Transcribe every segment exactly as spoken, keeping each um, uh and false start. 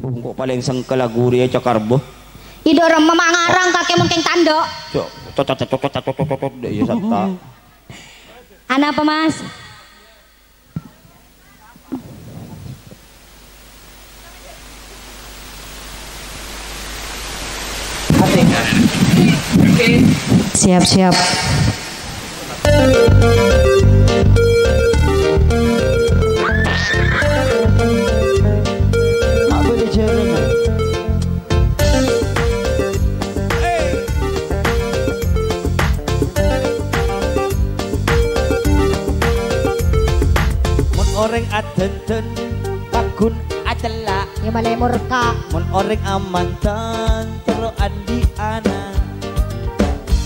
Engko' palèng sengkela guriyâ cakar, bâh. Idhu remma mangarang kakè mon kèng tandhâ. Cok, cocot, cocot, cocot, cocot, cocot, dâ' iyâ satta. Ana apa, Mas? Siap, siap. Mon orèng adhândhân, paggun acella'. Yâ, malè morka. Mon orèng amantan, terro andi' ana'.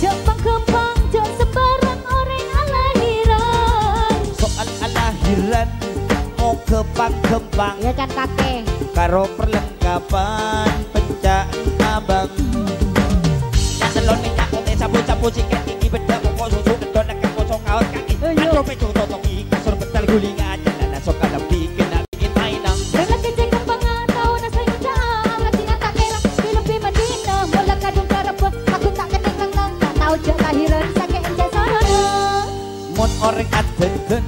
Jhâ' pang-ghâmpang, jhâ' sembarang orèng alahiran. Soal alahiran, moghâ pang-ghâmpang. Yâ, can kakè. Karo perlengkapan penca'an abang. Yâ, selon mènnya' potè, sabu-sabu sikat gigi, beddhâ' poko' susu, keddhon lengkap kosong kaos kaki. Eh, iyâ. Adhu pètto totopi, kasur petel gulingan, celana sok kalambhi, kèna bikin mainan. Rèng lakè' cè' kembangan, taona sè ngoca', aladina ta' kèra, lebbi mandina, mola kadhung karebbhâ, aku ta' kennèng nang-nang, ta' tao jhâ' lahiran, sakè' enjâ' sarana. Mon orèng adhândhân,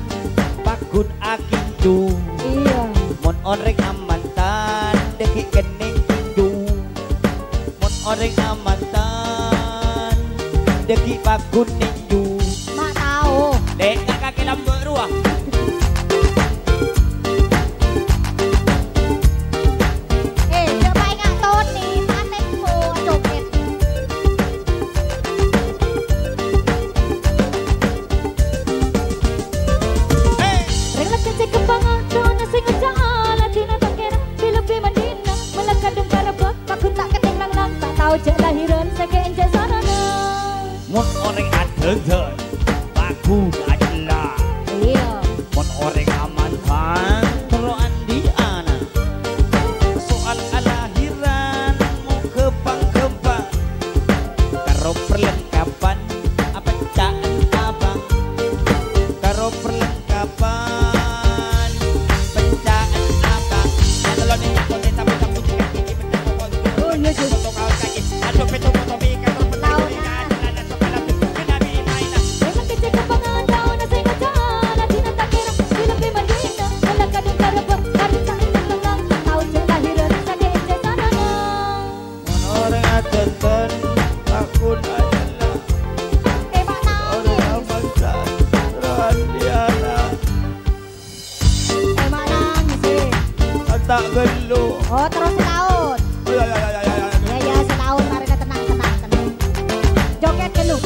paggun akincu. Iyâ. Mon orèng amantan, dâggi' kennèng tinju. Mon orèng amantan, dâggi' paggun ninju. Ma' tao. Dek, kakè lambâ' rowa. Eh, jhâ' paènga' Toni, matèko, joget. Rèng lakè' cè' kembangan, taona sè ngoca', aladina ta' kèra, lebbi mandina, mola kadhung karebbhâ, paggun ta' kennèng nang-nang, ta' tao jhâ' lahiran, sakè' enjâ' sarana. Mon orèng adhândhân, paggun acella'. Iyâ. Mon orèng amantan, terro andi' ana'. Soal alahiran, moghâ pang-ghâmpang. Karo perlengkapan, apecca'an abang. Karo perlengkapan, penca'an abang. Yâ, tello' nèng potè, sabu-sabu sikat gigi, beddhâ' poko' susu, oh, iyâ, iyâ. Foto kaos kaki. Adhu pètto totopi, kasur petel gulingan, celana sok kalambhi, kèna bikin mainan. Mon orèng adhândhân, paggun acella'. Mon orèng amantan, terro andi' ana'. Eh, ma' nangis, eh. Anta' ghellu. Oh, terro sè laon. Oh, ya, ya, ya, ya, ya, ya. Ya, ya, sè laon, marèna tenang, tenang, tenang. Joget ghellu.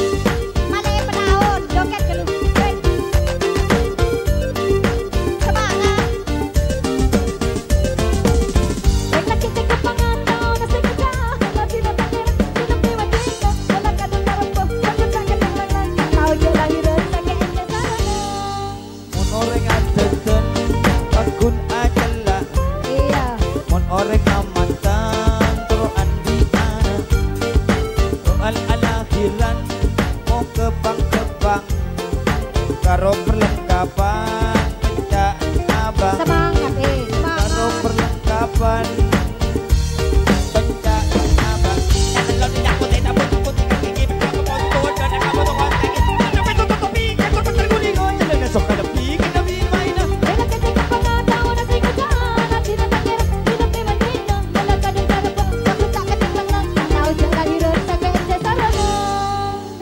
Malè pènaon, joget ghellu. Weh. Semangat. Mon orèng adhândhân, paggun acella'. Iyâ. Mon orèng amantan, terro andi' ana'. Soal alahiran, moghâ pang-ghâmpang. Karo perlengkapan, penca'an abang. Semangat, eh, semangat. Karo perlengkapan,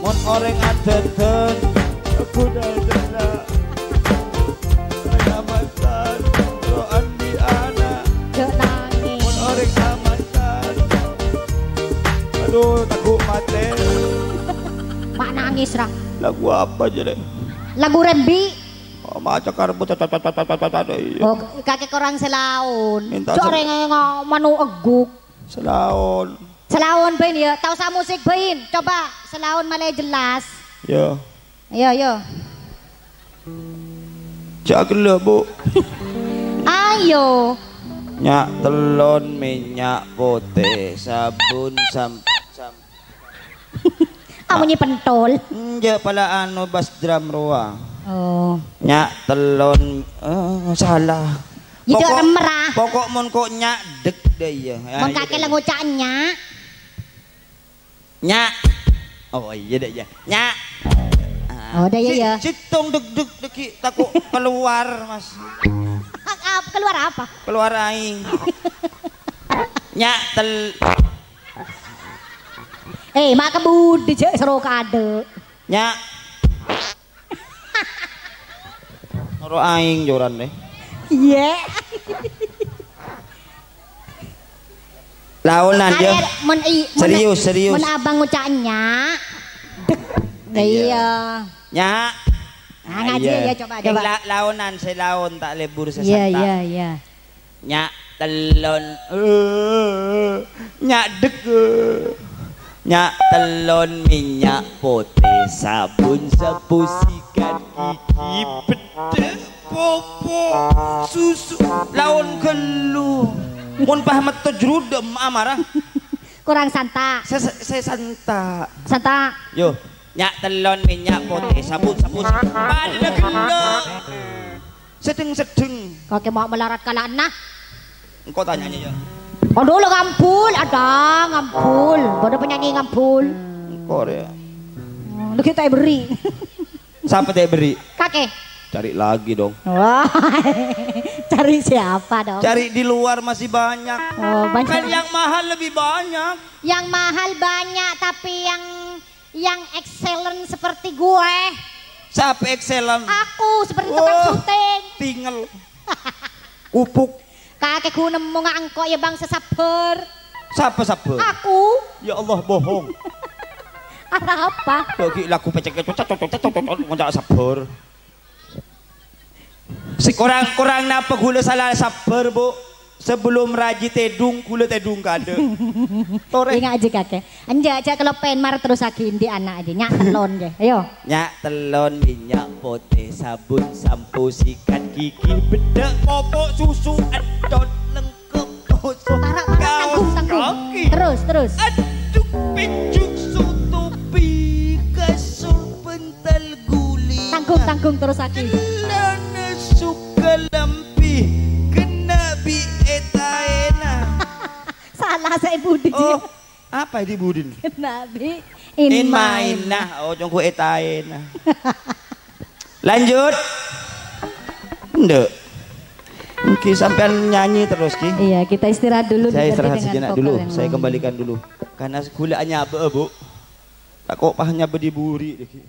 Mon orèng adhândhân, paggun acella'. Orèng amantan, terro andi' ana'. Jhâ' nangis. Mon orèng amantan. Aduh, tagghu' matè. Ma' nangis, ra. Lagu apa, jârèya? Lagu rembi'. Oh, maca karbu, ta, ta, ta, iya. Oh, kakè korang sè laon. Minta sè orèng nga-, mano' egguk. Sè laon. Sè laon, Bain, yâ. Tao sa musik, Bain. Coba, sè laon malè jelas. Yâ. Ayo, ayo. Jhâ' ghellâ', Bu. Ayo. Nya' tellon, mènnya' potè, sabun, sam-, sam-, Amonye pentol. Enjâ', pala anu, bass drum rowa. Oh. Nya' tellon, eh, salah. Itu Pokok, remmer, ah. Pokok mon ko' nya' dek Iyâ, iyâ. Ah, mon iyâ, kakè iyâ, la iyâ. Ngoca' nya'. Nya'. Oh, iyâ, dâ', iyâ. Nya'. Ah, oh, dâ', iyâ, si-, iyâ. Sèttong deg-deg, dâggi' tako' kalowar, Mas. Ap-, kalowar apa? Kalowar aèng. Nya' tel- Eh, ma' kabudi, Cè', soro kadâ'. Nya'. Noro' aèng joran, deh. Iyâ. Laonan, yâ. Arè, mon i-, mon, serius, serius. Mon abang ngoca' nya'. Dek. Iyâ. Iyâ. Nya'. Nah, ngaji, iyâ, ya, coba, coba. La-, laonan, sè laon ta' lebur sè santa'. Iyâ, iyâ, iyâ. Nya' tellon, eh, nya' dek, eh. Nya' tellon, mènnya' potè, sabun, shampoo, sikat gigi, beddhâk, popo, susu, laon ghâllu. Mon pas metto jrudem amara. Kurang santa'. Sè, sè, sè santa'. Santa'. Yo, nya' tellon, mènnya' potè, sabun, shampoo, sikat. Padâ ghâllu. Sedheng-sedheng. Kakè ma' malarat kala'na. Engko' tanya'na, yâ. Aduh, lo ngambul, ada ngambul. Bâdâ penyanyi ngambul. Engko' rè. Hmm, lo kita beri. Sapa ta' beri? Kakè. Cari lagi dong. Wah, cari siapa dong? Cari di luar masih banyak. Oh, banyak. Kan yang mahal lebih banyak. Yang mahal banyak, tapi yang Yang excellent seperti gue. Sapa excellent? Aku seperti tukang syuting. Tingel. Kupuk. Kakè ghun nemmo nga' engko' ya bangsa sabbhâr. Sapa sabbhâr? Aku. Ya Allah, bohong. Arapa? Kok ghi' lagu pecek-pecek, cocok, cocok, cocok, cocok, ngoca' sabbhâr. Sè korang-korang napa ghulâ sala sabbhâr, Bu? Sebelum rajâ tèdung, ghulâ tèdung kadâ'. Torè. Enga' jâ, Kakè. Enjâ', jâ' kalopèn, mar terrossaghi andi' ana' jâ. Nya' tellon jâ. Ayo. Nya' tellon, mènnya' potè, sabun, sampo, sikat gigi, beddhâk, popo, susu, èdhot, lengkep, bosok, para', para', kaos tanggung, tanggung, kaki. Terus, terus. Andhuk, pènjhuk, sutupi, kasur, bantal, ghuli. Tanggung, tanggung, terrossaghi. Cellana, suka, lambi, kènna' bi' ètaèna. Salah, sè budi. Oh, apa di budin? Kènna' bi' in maèna. In maèna. Oh, congko ètaèna. Lanjut. Enggak. Mungkin sampèyan nyanyi terus, Ki. Iya, kita istirahat dulu. Saya istirahat sejenak dulu. Saya kembalikan dulu. Karena ghulâ anyabâ', Bu. Tako' pas nyabâ' di buri, Ki.